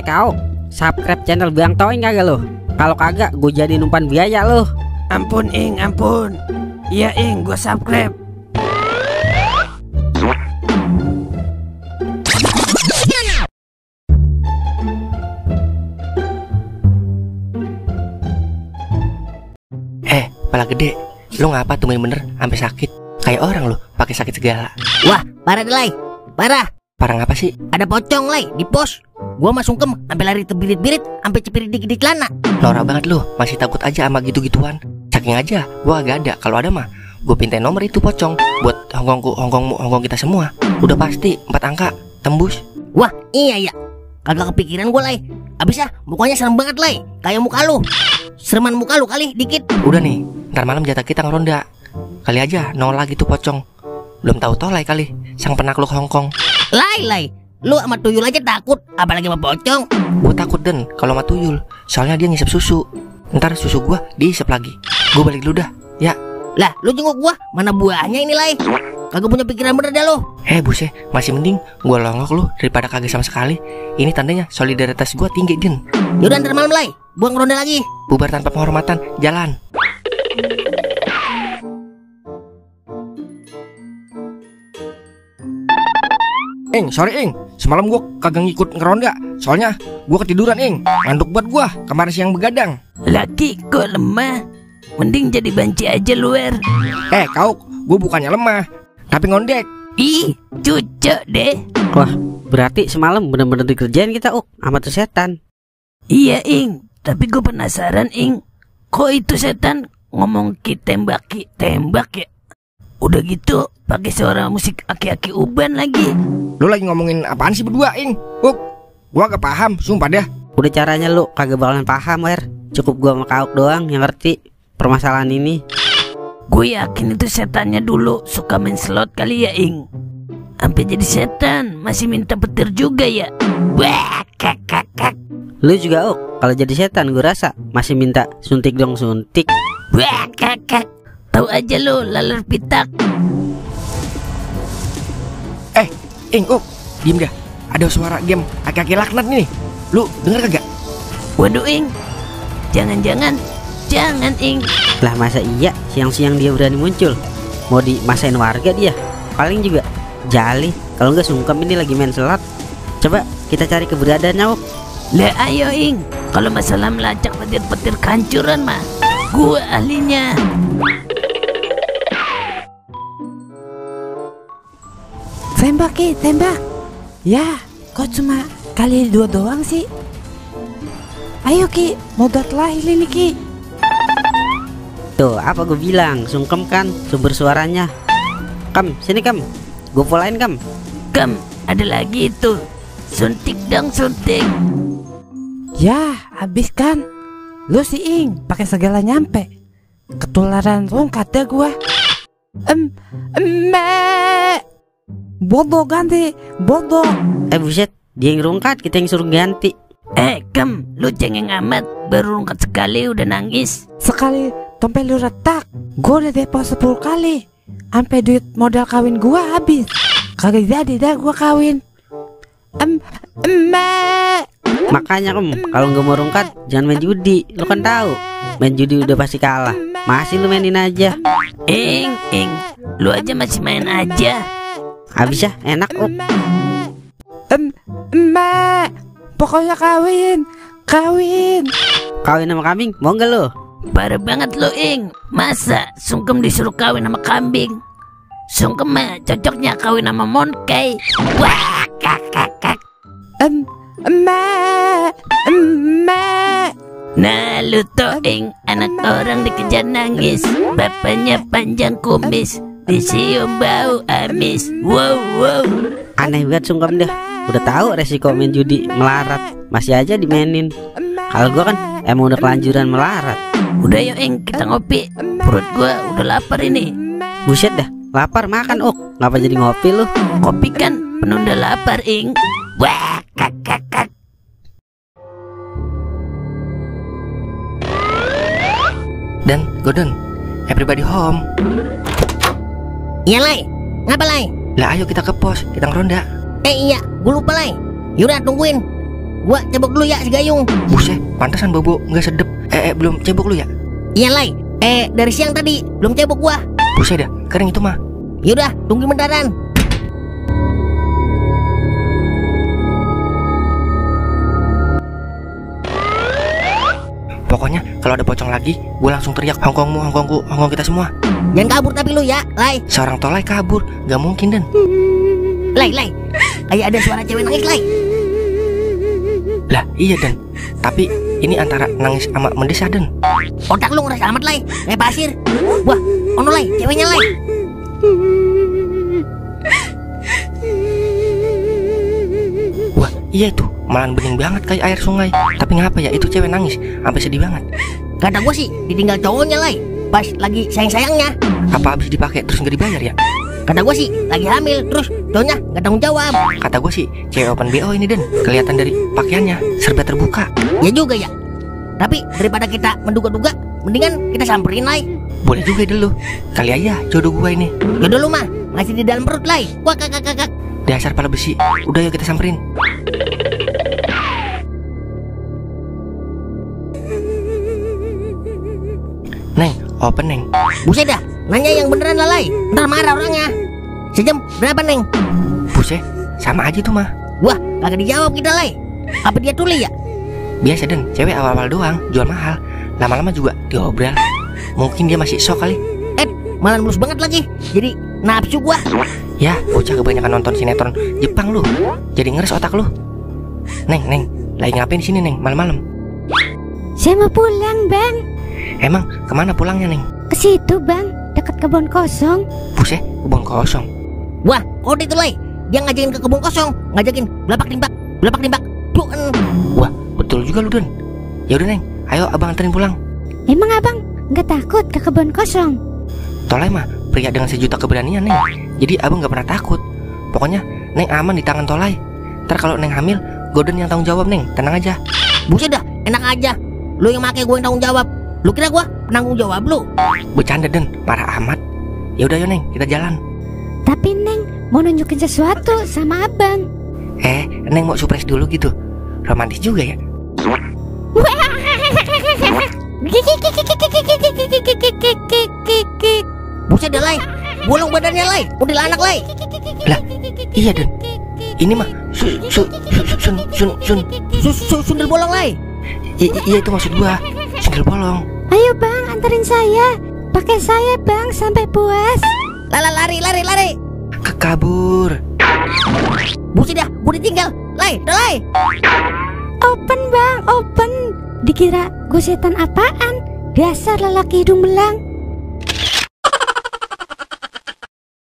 Kau subscribe channel Bang Toing kagak lo? Kalau kagak gue jadi umpan biaya lo. Ampun Ing, ampun. Iya Ing, gue subscribe. Kepala gede, lu ngapa tuh bener sampai sakit? Kayak orang lu, pakai sakit segala. Wah, parah deh, Lai. Parah. Parah ngapa sih? Ada pocong, Lai, di pos. Gua mah sungkem sampai lari terbirit-birit, sampai cepirit di celana. Norak banget lu, masih takut aja sama gitu-gituan. Saking aja, gua agak ada. Kalau ada mah, gua pintain nomor itu pocong buat Hongkong kita semua. Udah pasti 4 angka, tembus. Wah, iya ya. Kagak kepikiran gua, Lai. Abis ya, mukanya serem banget, Lai. Kayak muka lu. Sereman muka lu kali dikit. Udah nih, ntar malam jatah kita ngeronda. Kali aja nol lagi tuh pocong. Belum tahu tolai kali, sang penakluk Hongkong. Lai, lu sama tuyul aja takut, apalagi sama pocong. Gue takut Den kalau sama tuyul, soalnya dia ngisep susu. Ntar susu gua diisep lagi. Gue balik dulu dah, ya. Lah, lu jenguk gua, mana buahnya ini, Lai? Kagak punya pikiran bener dah lu. Buset, masih mending gua longok lu daripada kagak sama sekali. Ini tandanya solidaritas gua tinggi Den. Yaudah ntar malam, Lai, gua ngeronda lagi. Bubar tanpa penghormatan, jalan. Sorry semalam gua kagak ngikut ngeronda. Soalnya gua ketiduran ngantuk buat gua kemarin siang begadang. Laki kok lemah, mending jadi banci aja luar. Kau, gua bukannya lemah, tapi ngondek. Ih, cucok deh. Wah, berarti semalam bener-bener dikerjain kita sama tuh setan. Iya Ing, tapi gue penasaran Ing, kok itu setan ngomong tembak ya? Udah gitu pakai suara musik aki-aki uban lagi. Lu lagi ngomongin apaan sih berdua gua gak paham, sumpah dah. Udah caranya lu kagak bakalan paham, Wer. Cukup gua sama Kauk doang yang ngerti permasalahan ini. Gue yakin itu setannya dulu suka main slot kali ya Ing. Sampai jadi setan masih minta petir juga ya. Wah, kak. Lu juga kalau jadi setan gue rasa masih minta suntik dong suntik. Wah, kakak. Tahu aja lu laler pitak. Diem dah. Ada suara game aki-aki laknat nih. Lu denger kagak? Waduh Ing, jangan Ing. Lah masa iya siang-siang dia berani muncul? Mau dimasain warga dia? Paling juga jali. Kalau nggak sungkem ini lagi main slot. Coba kita cari keberadaannya Lah ayo Ing, kalau masalah melacak petir-petir kancuran mah gua ahlinya. Tembak. Ya, kok cuma kali 2 doang sih? Ayo Ki, modat lahir ini Ki. Tuh apa gue bilang, sungkem kan sumber suaranya. Kam, sini Kam, gue polain Kam. Kam, ada lagi itu. Suntik dong suntik. Ya, habis kan. Lu si Ing, pakai segala nyampe. Ketularan rongkat dah gua. Bodoh ganti, bodoh. Buset, dia yang rungkat, kita yang suruh ganti. Kam, lu cengeng amat. Baru rungkat sekali udah nangis. Sekali dompet lu retak, gua udah depo 10 kali. Sampai duit modal kawin gua habis. Kagak jadi dah gua kawin. Makanya kalau nggak mau rungkat jangan main judi. Lu kan tahu main judi udah pasti kalah. Masih lu mainin aja. Ing, lu aja masih main aja. Habis ya enak Pokoknya kawin. Kawin sama kambing mau nggak lu? Parah banget lu Ing. Masa sungkem disuruh kawin sama kambing? Sungkem mah cocoknya kawin sama monkey. Wah, kak. Nah lu tuh Ing, anak orang dikejar nangis, bapaknya panjang kumis, disium bau amis. Wow. Aneh banget sungkem dah. Udah tahu resiko main judi melarat, masih aja dimainin. Kalau gua kan emang udah kelanjuran melarat. Udah yuk Ing, kita ngopi. Perut gua udah lapar ini. Buset dah, lapar makan ngapa jadi ngopi lu? Kopi kan penunda lapar Ing. Wah, kak. Dan Gordon, everybody home. Iya Lai, ngapa Lai? Lah ayo kita ke pos, kita ngeronda. Iya, gue lupa Lai. Yaudah tungguin. Gua cebok dulu ya si Gayung. Buset, pantesan bobo nggak sedep. Belum cebok lu ya? Iya Lai. Dari siang tadi belum cebok gua. Buset dah, kering itu mah. Yaudah, tunggu bentaran. Pokoknya kalau ada pocong lagi, gue langsung teriak Hongkongmu, Hongkongku, Hongkong kita semua. Jangan kabur tapi lu ya, Lai. Seorang tolai kabur, gak mungkin Den. Lai. Kayak ada suara cewek nangis, Lai. Lah iya Den, tapi ini antara nangis sama mendesah Den. Otak lu ngerasa amat, Lai. Kayak pasir. Wah, ono Lai, ceweknya Lai. Wah iya itu, malah bening banget kayak air sungai. Tapi ngapa ya itu cewek nangis, sampai sedih banget. Kata gua sih ditinggal cowoknya, Lai. Pas lagi sayang-sayangnya. Apa habis dipakai terus nggak dibayar ya? Kata gua sih lagi hamil, terus cowoknya nggak tanggung jawab. Kata gue sih cewek open BO ini Den, kelihatan dari pakaiannya serba terbuka. Ya juga ya. Tapi daripada kita menduga-duga, mendingan kita samperin, Lai. Boleh juga dulu, kali aja jodoh gue ini. Jodoh lu mah masih di dalam perut, Lai. Wah kakak. Dasar pala besi. Udah yuk kita samperin. Neng, open Neng. Buset dah, nanya yang beneran lah, Lai. Ntar marah orangnya. Sejam berapa, Neng? Buset, sama aja tuh mah. Wah, kagak dijawab kita, Lai. Apa dia tuli ya? Biasa Den, cewek awal-awal doang, jual mahal. Lama-lama juga diobral. Mungkin dia masih shock kali. Malah mulus banget lagi. Jadi nafsu gua. Ya, bocah kebanyakan nonton sinetron Jepang lu. Jadi ngeres otak lu. Neng, lagi ngapain di sini Neng, malam-malam? Saya mau pulang, Bang. Emang kemana pulangnya Neng? Ke situ, Bang, dekat kebun kosong. Buset, kebun kosong. Wah, kode itu, Lai. Dia ngajakin ke kebun kosong, ngajakin belapak timbak. Wah, betul juga lu Den. Ya udah Neng, ayo abang anterin pulang. Emang Abang nggak takut ke kebun kosong? Tolai mah pria dengan sejuta keberanian Neng. Jadi abang gak pernah takut. Pokoknya Neng aman di tangan Tolai. Ntar kalau Neng hamil, Goden yang tanggung jawab Neng. Tenang aja. Buset dah, enak aja. Lu yang make gue yang tanggung jawab. Lu kira gua penanggung jawab lu? Bercanda Den, marah amat. Ya udah yuk Neng, kita jalan. Tapi Neng mau nunjukin sesuatu sama Abang. Neng mau surprise dulu gitu. Romantis juga ya. Buset dah, Lai. Bolong badannya, Lai. Kuntilanak, Lai. Lah, iya Den. Ini mah Sundel bolong, Lai. Iya itu maksud gua. Sundel bolong. Ayo Bang, anterin saya. Pakai saya Bang sampai puas. Lari. Kabur. Buset dah, gua ditinggal. Lai. Open Bang, open. Dikira gue setan apaan? Dasar lelaki hidung belang.